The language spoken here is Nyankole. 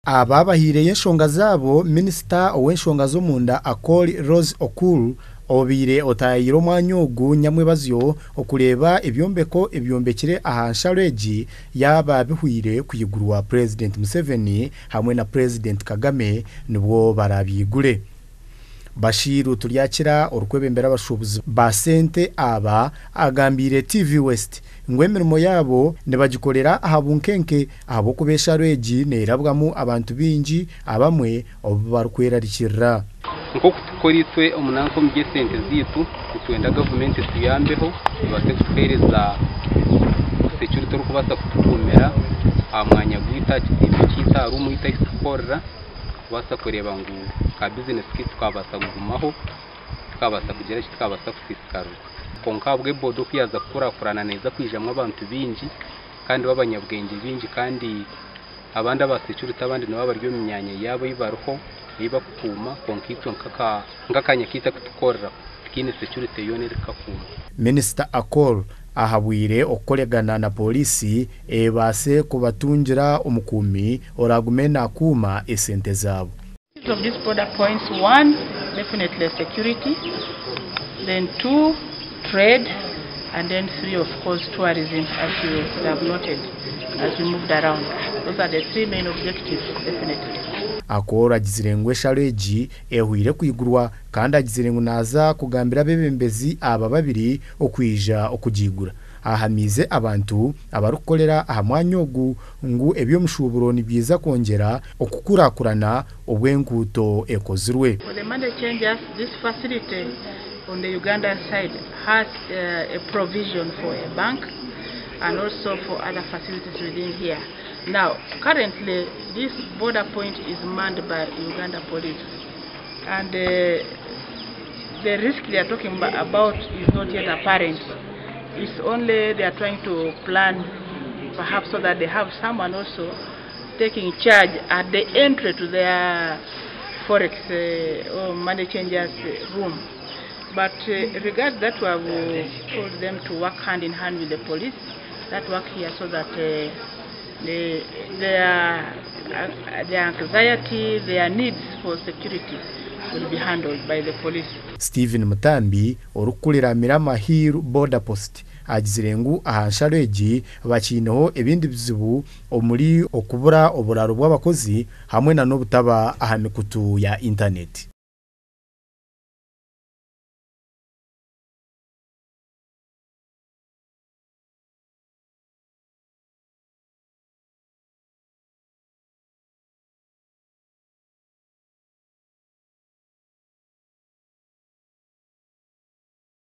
Aba bahaireyo enshonga zaabo minisita ow'enshonga z'omunda Akol Rose Okur obaire otaayaayire omwanya ogu nyamwebazyo okureeba ebyombeko ebyombekire aha nsharo egi yaaba bihwaire kwigurwa Purezidenti Museveni hamwe na Purezidenti Kagame nibwo baraabyigure. Bashiru Turyakira orikwebembera abashuubuzi ba sente aba agambiire TV West ngu emirimo yaabo nibagikorera aha bunkenke ahabw'okuba ensharo egi neerabwamu abantu baingi abamwe obu barikwerarikirira. Nk'oku tukora itwe omu nanka omu by'esente zaitu, nitwenda gavumenti etuyambeho ebaase kutuheereza security orikubaasa kutukuumira aha mwanya gwaitu, aha kizimbe kyaitu, aha ruumu yaitu ahu turikukorera kubaasa kureeba ngu ka bizinesi kaitu kabaasa kugumaho, tikabaasa kugira ki, tikabaasa kusiisikarirwa. Kwonka ahabw'eboda oku yaaza kukurakurana neeza kwijamu abantu baingi kandi b'abanyabwengye baingi kandi abandi aba security abandi nibaba bari omu myanya yaabo ei bariho ei barikukuuma kwonka itwe nk'akanya kaitu aku turikukoreraho tikaine security yoona erikukakuuma. Minisita Akol ahabwire okukoregana na Pooriisi ebaase kubatungira omukuumi oraagume naakuuma esente zaabo. Of these border points, one, definitely security, then two, trade, and then three, of course, tourism, as you have noted as we moved around. Those are the three main objectives, definitely. Akol agizire ngu esharo egi ehwaire kwigurwa kandi agizire ngu naaza kugambira abeebembezi aba babiri okwija okugiigura. Ahamiize abantu abarikukorera aha mwanya ogu ngu eby'omushuuburo nibyija kwongyera okukurakurana obu enguuto ekozirwe. For the money changers, this facility on the Ugandan side has a provision for a bank and also for other facilities within here. Now, currently, this border point is manned by Uganda police. And the risk they are talking about is not yet apparent. It's only they are trying to plan perhaps so that they have someone also taking charge at the entry to their forex or money changers room. But regards that, we have told them to work hand in hand with the police that work here so that their anxiety, their needs for security will be handled by the police. Stephen Mutambi orikukurira Mirama Hill Border Post agizire ngu aha nsharo egi bakiineho ebindi bizibu omuri okubura oburaaro bw'abakozi hamwe na n'obutaba aha mikutu ya intaneti.